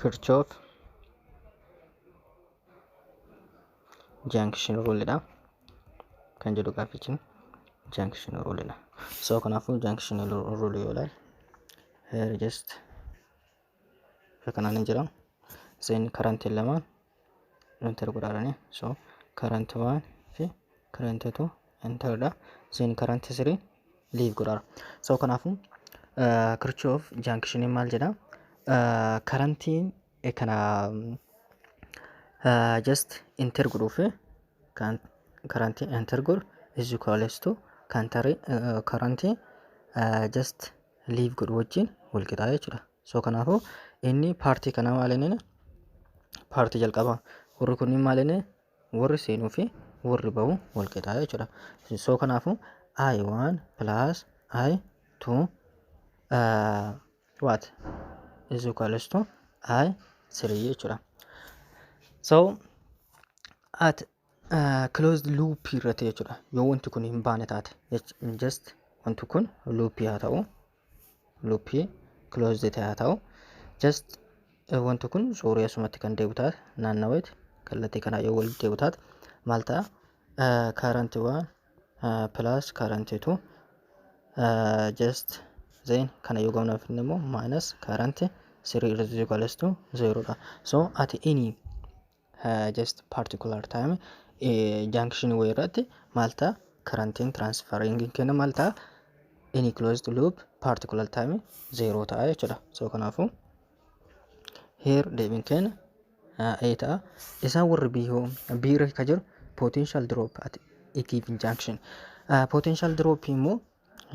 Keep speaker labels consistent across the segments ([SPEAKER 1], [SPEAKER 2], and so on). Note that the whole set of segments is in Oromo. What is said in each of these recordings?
[SPEAKER 1] Kirchhoff junction rule dha kan jedhu gaaffichi junction rule dha. So kanaafuu junction rule yoo ilaalle, here just bifa kanaan hin jira. Then current lamaan enter godhaadhani. So current 1 fi current 2 enter dha. Then current 3 leave godhaara. So kanaafuu Kirchhoff junction maal jedha? Karantiin kana just enter godhuuf karantii enter godhu is equals to karantii just leave godhu wajjin wal qixaa jechuudha. So kanaafuu inni paartii kana maal inni paartii jalqabaa warri kunniin maal inni warri seenuu fi warri bahu wal qixaa jechuudha. So kanaafuu I1 plus I2 what is equals to I3 jechuudha. So at closed loop irratti jechuudha. Yoo wanti kun hin baane taate, just wanti kun loop haa ta'u, loop closed ta'e haa ta'u, just wanti kun suurii asumatti kan deebi'u taate, naannaweeti kallattii kanaa yoo walitti deebi'u taate maal ta'a? Current 1 plus current 2 just then kana yoo gamna finne immoo minus current 3 is equals to 0 dha. So at any just particular time junction wayii irratti maal ta'a? Currentiin transferring kenna maal ta'a? Any closed loop particular time 0 ta'a jechuudha. So kanaafuu here deebiin keenya A ta'a. Isaan warri B hoo? B irra ka jiru potential drop at a given junction. Potential drop immoo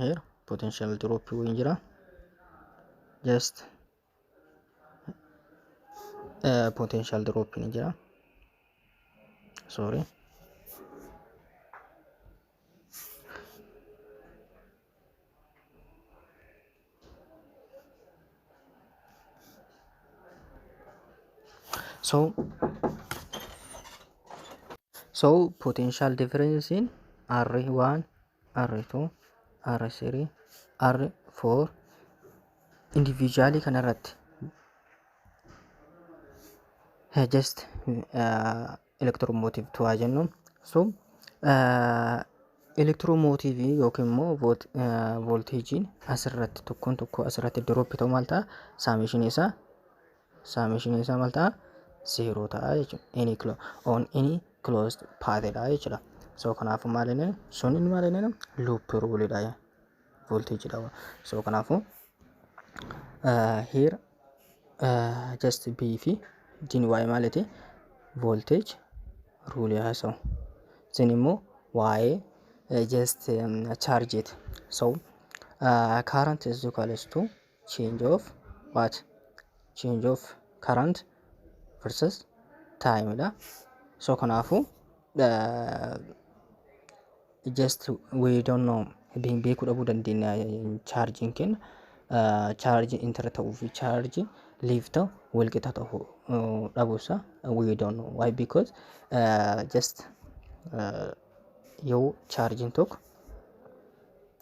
[SPEAKER 1] here potential drop wayiin jira. Just potential drop ni jira. Sorry. So potential difference in R1, R2, R3, R4 individually kanarratti just electromotive 2 haa jennu. So electromotive yookiin immoo volteejiin asirratti tokkoon tokko asirratti drop ta'u maal ta'a? Summation isaa maal ta'a? Zero ta'a jechuudha. Any on any closed path dha jechuudha. So kanaafuu maal inni sun inni maal inni loop rule dha, voltage dha. So kanaafuu here just B fi D waa'ee maaliiti? Voltage rule haasa'u. Isin immoo waa'ee just charge it. So current is equals to change of what? Change of current versus time dha. So kanaafuu just we don't know, beekuu dhabuu dandeenya. Chaarjiin keenya chaarjii enter ta'uu fi chaarjii leave ta'u walqixa ta'uu dhabuusaa we don't know. Why? Because just yoo chaarjiin tokko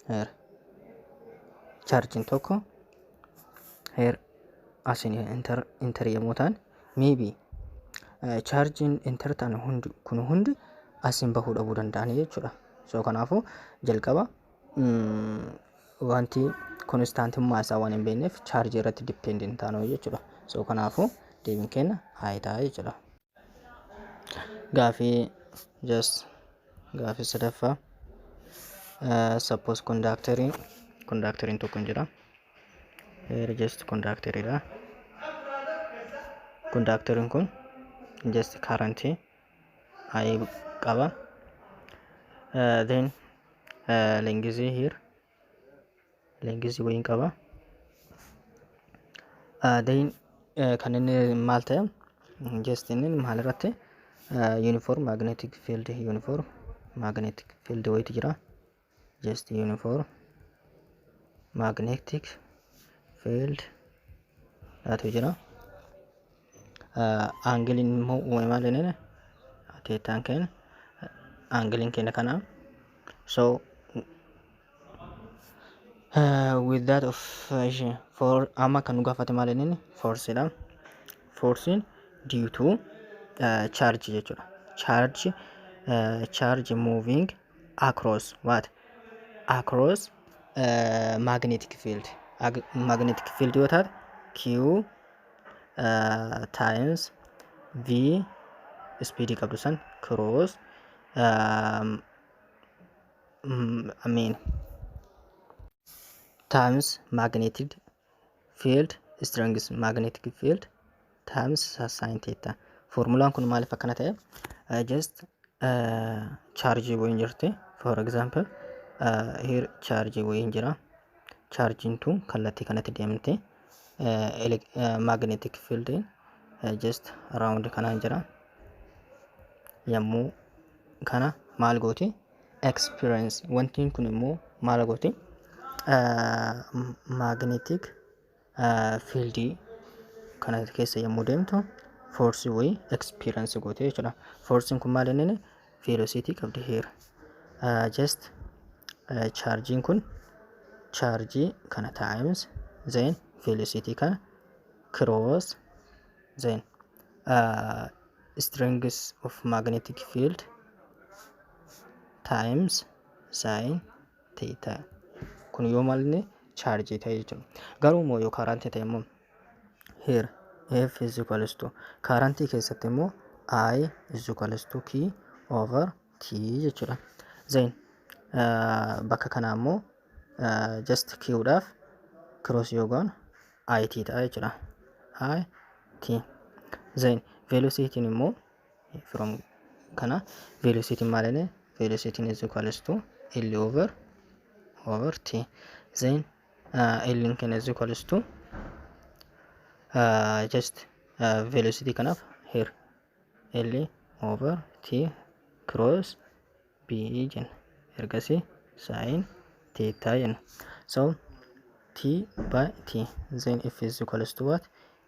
[SPEAKER 1] here, chaarjiin tokko here asin enter yommuu ta'an, maybe chaarjiin enter ta'an hundi kun hundi asin bahuu dhabuu danda'ani jechuudha. So kanaafuu jalqaba wanti konstaantummaa isaa waan hin beekneef chaarjii irratti depend hin taanu jechuudha. So kanaafuu deebiin keenya haa ta'a jechuudha. Gaafii just gaafii sadaffaa, suppose conductoriin tokko hin jira. Here just conductoriidha. Conductoriin kun just current I qaba. Then length here length wayiin qaba. Then kan inni maal ta'e? Just inni maal irratti uniform magnetic field wayitu jira. Just uniform magnetic field dhaatu jira. Angleiin immoo uumame maal inni thetaan keenya, angleiin keenya kana. So with that of for amma kan nu gaafate maal inni force dha. Forcein due to charge jechuudha. Charge moving across what? Across magnetic field. Magnetic field yoo taate, Q times V, speedii qabdu san, cross I mean times magnetic field strength, magnetic field times sin theta. Formulaan kun maaliif akkana ta'e? Just charge wayiin jirti. For example, here charge wayiin jira. Chargeiin tun kallattii kanatti deemte, magnetic field just around kanaan jira. Yommuu kana maal gooti? Experience wantiin kun immoo maal gooti? Magnetic fieldii kana keessa yommuu deemtu force wayii experience goote jechuudha. Forcein kun maal inni? Velocity qabdi here. Just chargeiin kun chargeii kana times then velocity kana cross then strength of magnetic field times sin theta. Kun yoo maal inni chargeii ta'e jechuudha. Garuu immoo yoo currentii ta'e immoo, here F is equals to, currentii keessatti immoo I is equals to Q over T jechuudha. Then bakka kanaa immoo just Q dhaaf cross yoo goon IT ta'a jechuudha. I T. Then velocity immoo from kana velocity maal inni? Velocity is equals to L over T. Then L keenya is equals to just velocity kanaaf here L over T cross B jenna. Ergasii sin theta jenna. So T by T, then F is equals to what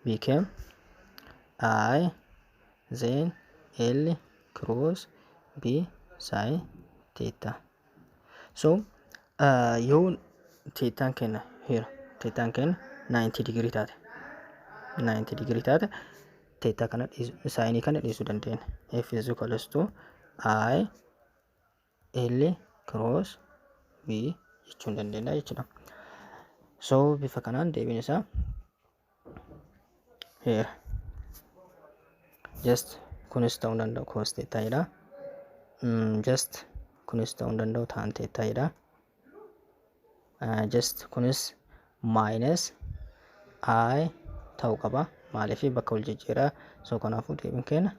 [SPEAKER 1] became? I then L cross B sin theta. So yoo thetaan keenya here, thetaan keenya 90 degree taate, 90 degree taate, theta kana, sineii kana dhiisuu dandeenya. F is equals to I L cross B jechuu dandeenya jechuudha. So bifa kanaan deebiin isaa here just kunis ta'uu danda'u cos theta jedha. Just kunis ta'uu danda'u tan theta jedha. Just kunis minus I ta'uu qaba. Maaliif? Bakka wal jijjiiraa. So kanaafuu deebiin keenya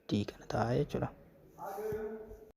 [SPEAKER 1] D kana ta'a jechuudha.